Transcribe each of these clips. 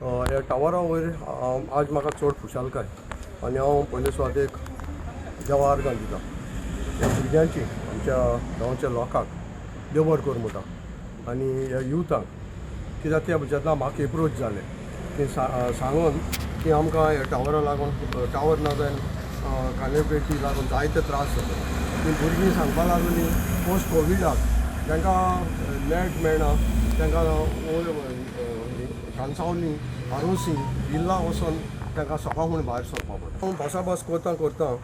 ह्या टावरा वयर आज म्हाका चड खुशालकाय आनी हांव पयले सुवातेक देवा आर्गां दिता. ह्या भुरग्यांची, आमच्या गांवच्या लोकांक देव बरें कर म्हणटा आनी ह्या युथांक, कित्याक ते जेन्ना म्हाका एप्रोच जाले की सांगून की आमकां ह्या टावरा लागून, टावर ना जाल्यार कनेक्टिविटी लागून जायते त्रास जाता. ती भुरगीं सांगपा लागली, पोस्ट कोविडाक तांकां नॅट मेळना, तांकां कांसावली, आरोसी, बिर्ला वचोन तांकां सकाळ म्हूण भायर सरपा पडटा. हांव भासाभास करता करता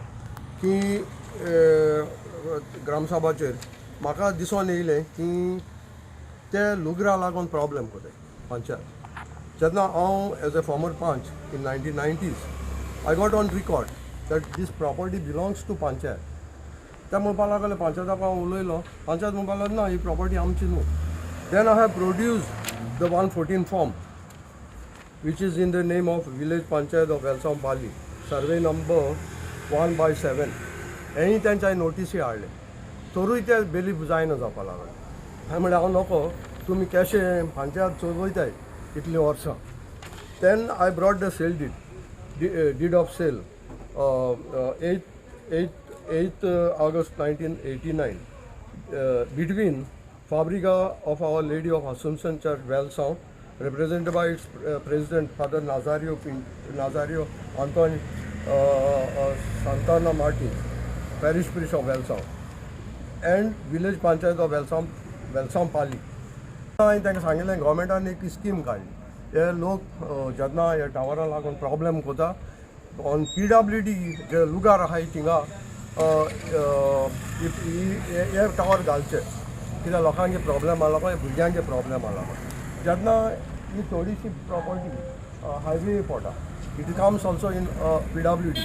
की ग्रामसभाचेर म्हाका दिसोन येयलें की ते लुगरा लागून प्रॉब्लेम कोताय पंचायत. जेन्ना हांव as a former panch in 1990s, I got on record that this property belongs to panchayat. ते म्हणपा लागले, पंचायताक हांव उलयलो, पंचायत म्हणपा लागलो, ना, ही प्रॉपर्टी आमची न्हू. Then I have produce the 114 form, which is in the name of village panchayat of Velsao Pali, survey number 1/7. हेंय तेंच्या नोटिसी हाडले, तरूय ते बिलीव जायना जावपा लागले. हांवें म्हणलें, हांव नको, तुमी कशें पंचायत चलयताय इतलीं वर्सां. Then I brought the sale deed of sale, 8 August 1989, between Fabrica of Our Lady of Assumption Church, Velsao, represented by its president, Father Nazario Anton Santana Martins, parish priest of Velsao, and village panchayat of Velsao, Velsao Pali. हांवें तांकां सांगिल्लें, गव्हर्मेंटान एक scheme काडली, हे लोक जेन्ना ह्या टावरा लागून प्रॉब्लेम कोता, ऑन पीडब्ल्यूडी जे लुगार आहाय थिंगा हे टावर घालचे, कित्याक लोकांचे प्रॉब्लेम आहा, लोकांचे भुरग्यांचे प्रॉब्लेम आहा. जेन्ना ही थोडीशी प्रॉपर्टी हायवे पडटा, it comes also in PWD.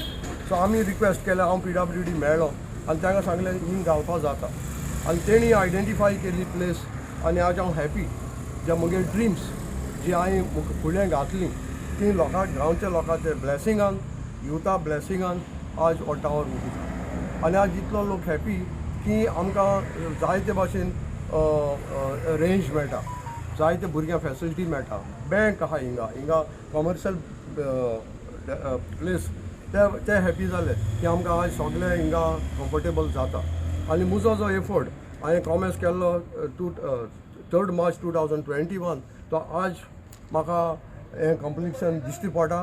So आमी रिक्वेस्ट केलें, हांव पीडब्ल्यूडी मेळ्ळो आनी तांकां सांगलें, हिंग घालपा जाता आनी तेणी आयडेंटिफाय केली प्लेस. आनी आज हांव हॅपी, जे म्हगे ड्रिम्स जी हांवें फुडें घातली ती लोकांक, गांवच्या लोकांचे ब्लेसिंगान, युथा ब्लेसिंगान आज हो टावर उबो. आनी आज इतलो लोक हॅपी की आमकां जायते भाशेन रेंज मेळटा, जायते भुरग्यांक फॅसिलिटी मेळटा. बँक आहा हिंगा, हिंगा कॉमर्शियल प्लेस. ते ते हॅपी जाले की आमकां आज सगळें हिंगा कम्फर्टेबल जाता. आनी म्हजो जो एफर्ट हांवें कॉमर्स केल्लो 3 March 2021, तो आज म्हाका हें कंप्लिशन दिश्टी पडटा.